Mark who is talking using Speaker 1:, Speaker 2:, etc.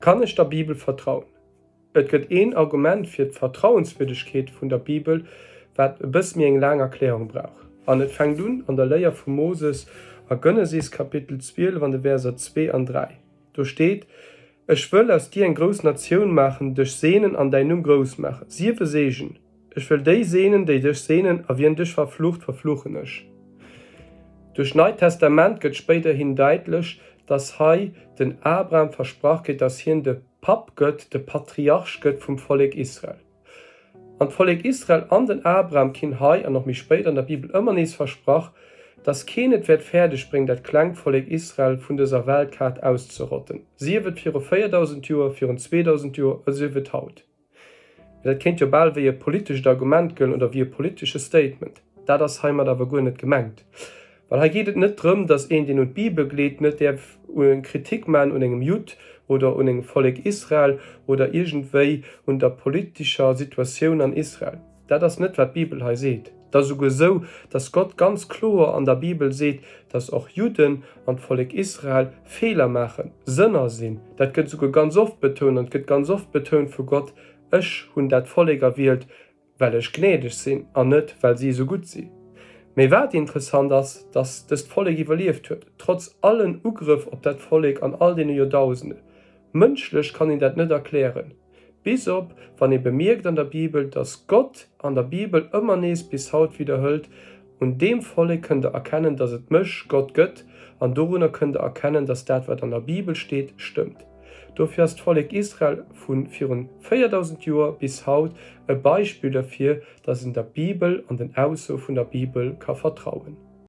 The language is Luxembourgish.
Speaker 1: Kann ech der Bibel vertrauen? Et gëtt een Argument fir d'Vertrauenswierdegkeet vun der Bibel, wat e bëss méi eng laang Erklärung brauch. An et fänkt un an der Léier vum Moses a Genesis Kapitel 12 an de Verser 2 an 3. Do steet, Ech wëll aus dir eng grouss Natioun maachen, dech seenen an däin Numm grouss maachen. Sief e Seegen! Ech wëll déi seenen, déi dech seenen, a wien dech verflucht, verfluchen ech. Duerch d'Neit Testament gëtt spéiderhin däitlech, dass hei den Abraham versprach kritt, dass hien de Papp gëtt, de Patriarch gëtt vum Vollek Israel. An d'Vollek Israel an den Abraham kinn hei an och méi spéit an der Bibel ëmmer nees versprach, dass keen et wäert fäerdeg bréngen, dat klengt Vollek Israel vun dëser Weltkaart auszerotten, sief et viru 4000 Joer, virun 2000 Joer, sief et haut. Mee dat kéint jo bal wéi e politescht Argument gëllen oder wéi e politesche Statement. Dat ass heimat awer guer net gemengt. Well hei geet et net drëm, datt een, deen un d'Bibel gleet, net däerf Kritik maachen un engem Judd oder un engem Vollek Israel oder iergendwéi un der politescher Situatioun an Israel. Dat ass net, wat d'Bibel hei seet. Et ass esouguer esou, datt Gott ganz kloer an der Bibel seet, datt och Judden an d'Vollek Israel Feeler maachen, Sënner sinn. Dat gëtt esouguer ganz oft betount an et gëtt ganz oft betount vu Gott, Ech hunn dat Vollek erwielt, well ech gnädeg sinn an net, well si esou gutt sinn. Mee wat interessant ass, datt dëst Vollek iwwerlieft huet, trotz allen Ugrëff op dat Vollek an all deene Joerdausende. Mënschlech kann een dat net erklären. Bis op wann ee bemierkt an der Bibel, dass Gott an der Bibel ëmmer nees bis haut widderhëlt, Un deem Vollek kënnt der erkennen, dass et mech, Gott, gëtt, an dorunner kënnt der erkennen, dass dat, wat an der Bibel steet, stëmmt. Dofir ass d'Vollek Israel vu virun 4000 Joer bis haut e Beispill derfir, dass een der Bibel an den Aussoe vun der Bibel ka vertrauen.